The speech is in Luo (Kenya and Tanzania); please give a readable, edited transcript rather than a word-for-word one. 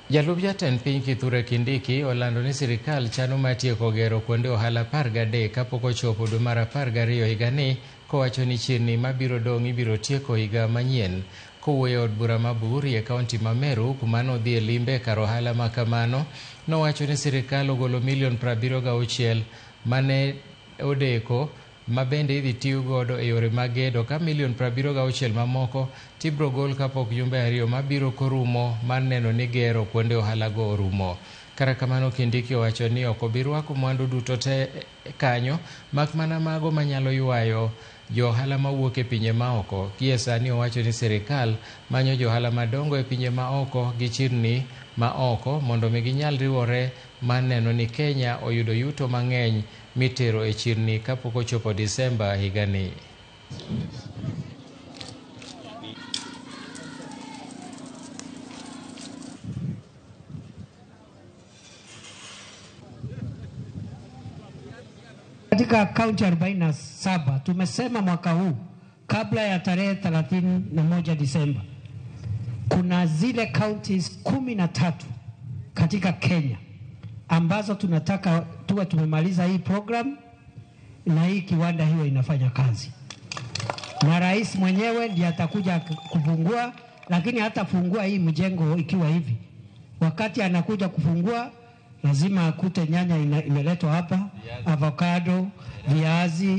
Jalup jatend piny Kithure Kindiki olando ni sirikal chano mar tieko gero kuonde ohala 13 kapok ochopo dwe mar 12 higani, kowacho ni chirni mabiro dong' ibiro tieko higa manyien. Kowuoyo e od bura ma Buuri e kaunti ma Meru, kuma nodhi e limbe kar ohala ma kamano, nowacho ni sirikal ogolo milion 76 mane odeko ma bende idhi tiyo godo e yore mag gedo, ka milion 76 mamoko tibiro gol kapok jumbe 2 mabiro korumo mar neno ni gero kuonde ohala go orumo. Kata kamano, Kindiki owacho ni ok obi rwako mwandu duto te kanyo, mak mana mago manyalo ywayo jo ohala mawuok e pinje maoko. Gie sani owacho ni sirikal manyo jo ohala madongo e pinje maoko gi chirni maoko mondo mi ginyal riwore mar neno ni Kenya oyudo yuto mang'eny mitero e chirni kapok ochopo Disemba higani. Katika kaunti 47 tumesema mwaka huu kabla ya tarehe 31 Disemba kuna zile counties 13 katika Kenya ambazo tunataka tuwe tumemaliza hii program na hii kiwanda hiyo inafanya kazi, na rais mwenyewe ndiye atakuja kufungua, lakini hatafungua hii mjengo ikiwa hivi. Wakati anakuja kufungua lazima akute nyanya imeletwa hapa, avocado, viazi.